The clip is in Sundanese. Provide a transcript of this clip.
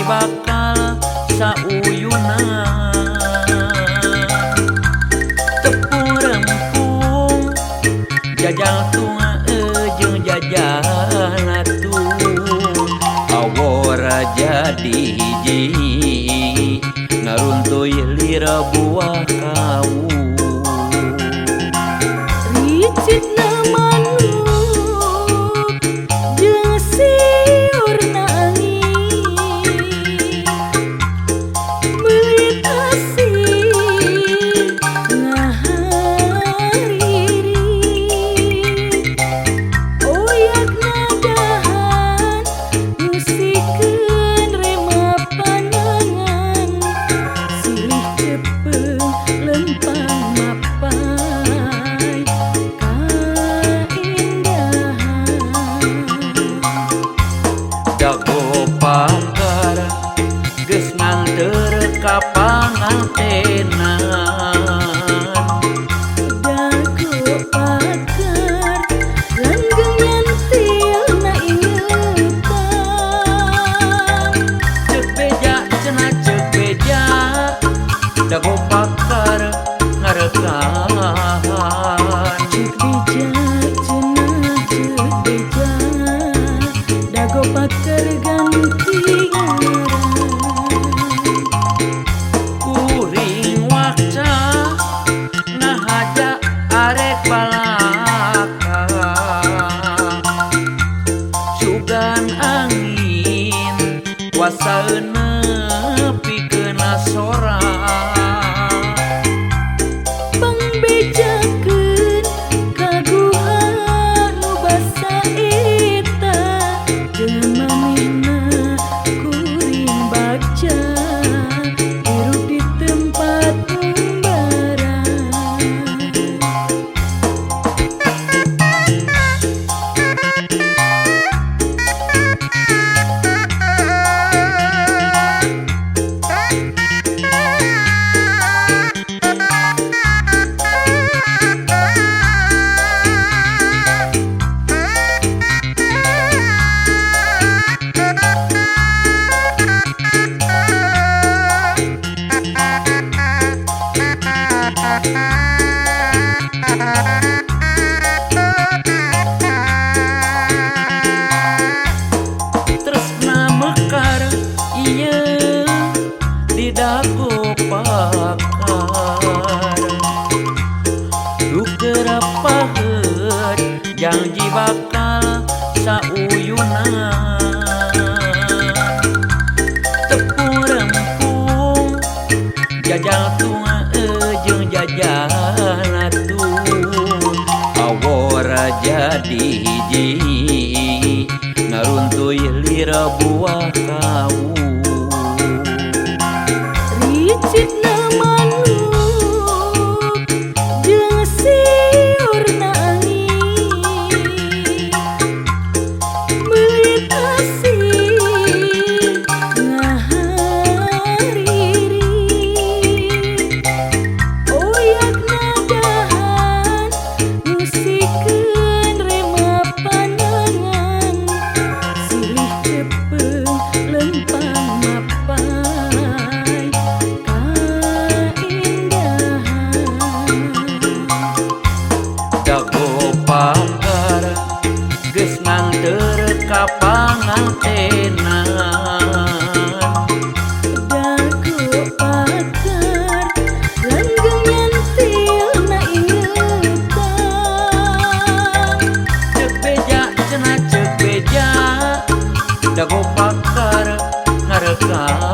bakal sauyunan. Tepung rempung jajal tunga jeung jajan atung awora jadi hiji ngaruntuy lira buah kawu. Ricitna manuk jeung siurna angin meulit asih ngahariri oyak nadahan musikeun rema panangan silih cepeung lempang mapai kaindahan. Dago pakar geus nganteur ka pangantenan. Dago pakar langgeng nyantil na ingetan. Ceuk beja cenah ceuk beja dago pakar ngarekahan. Ceuk beja cenah ceuk beja dago pakar ganti ngaran. Kuring wakca ngahaja arek balaka sugan angin kuasaeun nepi keuna sora. Pangbejakeun kaguhan nu basa eta jeung manehna kuring baca hirup di tempat umbaran. Tresna mekar ieu di dago pakar duker paheut janji bakal sauyunan. Tepung rempung jajal tunga jeung jajan atung awora jadi hiji ngaruntuy lira buah kawu. Ricitna manuk jeung siurna angin meulit asih ngahariri oyak nadahan musikeun rema panangan silih cepeung lempang mapai kaindahan. Dago pakar geus nganteur ka pangantenan. Dago pakar langgeng nyantil na ingetan. Ceuk beja cenah ceuk beja dago pakar ngarekahan.